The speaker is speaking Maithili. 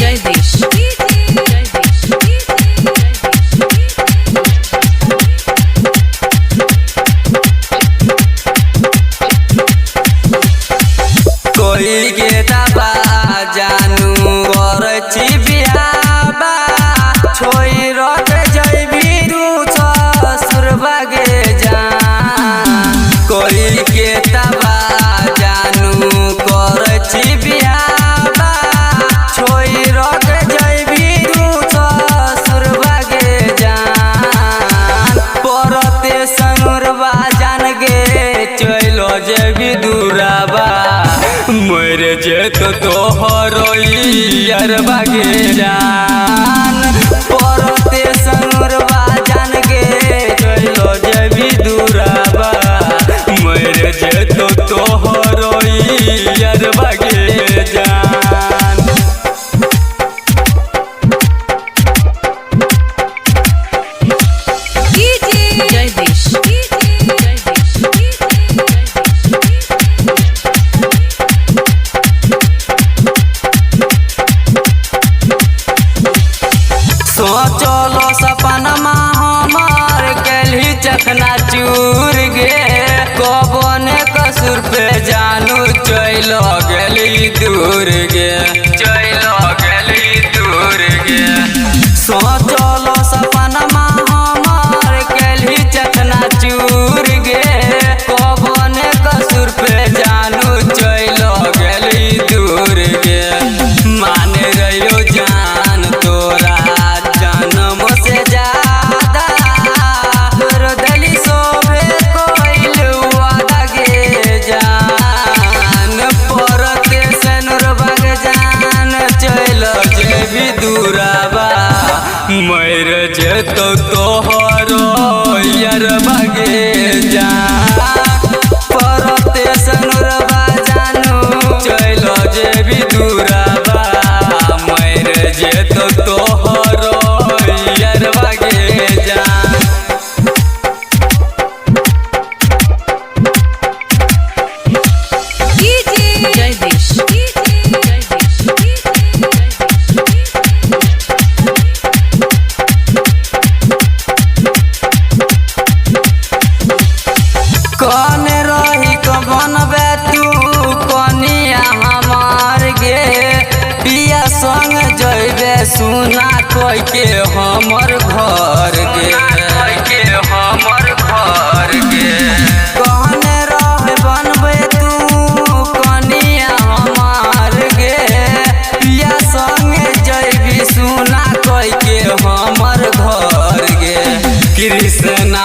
Jagdish Jagdish कोई के दबा जानू कर छी बियाबा छोई रख जैबी रू ससुर बागे जान। कोई के दबा जानू कर छी बियाबा छोई रख जैबी रू ससुर बागे जान। परते सनुरबा जान गे चलो जेबी दूराबा मर जेत तोहर यार बागे जान। परते सनुरबा जान गे चलो जेबी दूराबा मर जेत तोहर यार बागे जान। Jagdish Jagdish सोचलो सपनमा हमार कलही चखना चूर गे कबने कसूर पे जानू चलो गेली दूर गे चलो गेली दूर गे। सोचलो सपनमा हमार कलही चखना चूर गे कबने कसूर पे जानू चलो गेली दूर गे। मान रहियो जान तोरा जन्म से ज्यादा तोर दली शोभे कोइल वादा गे जान। परते सनुर बाग जान चल जेबी दूराबा मर जेतो तोहर यार बागे जान। परते सनुर जानू चल जेबी दूराबा मर जेतो तोहर यार बागे जान। Jagdish Jagdish कौन रही बनबे तू कनिया हमार गे पिया संग जइबे सुना कोई के हमर घर गे के हमर घर गे। कौन रह बनबे तू कनिया हमार गे पिया संग जइबी सुना कोई के हमर घर गे। कृष्णा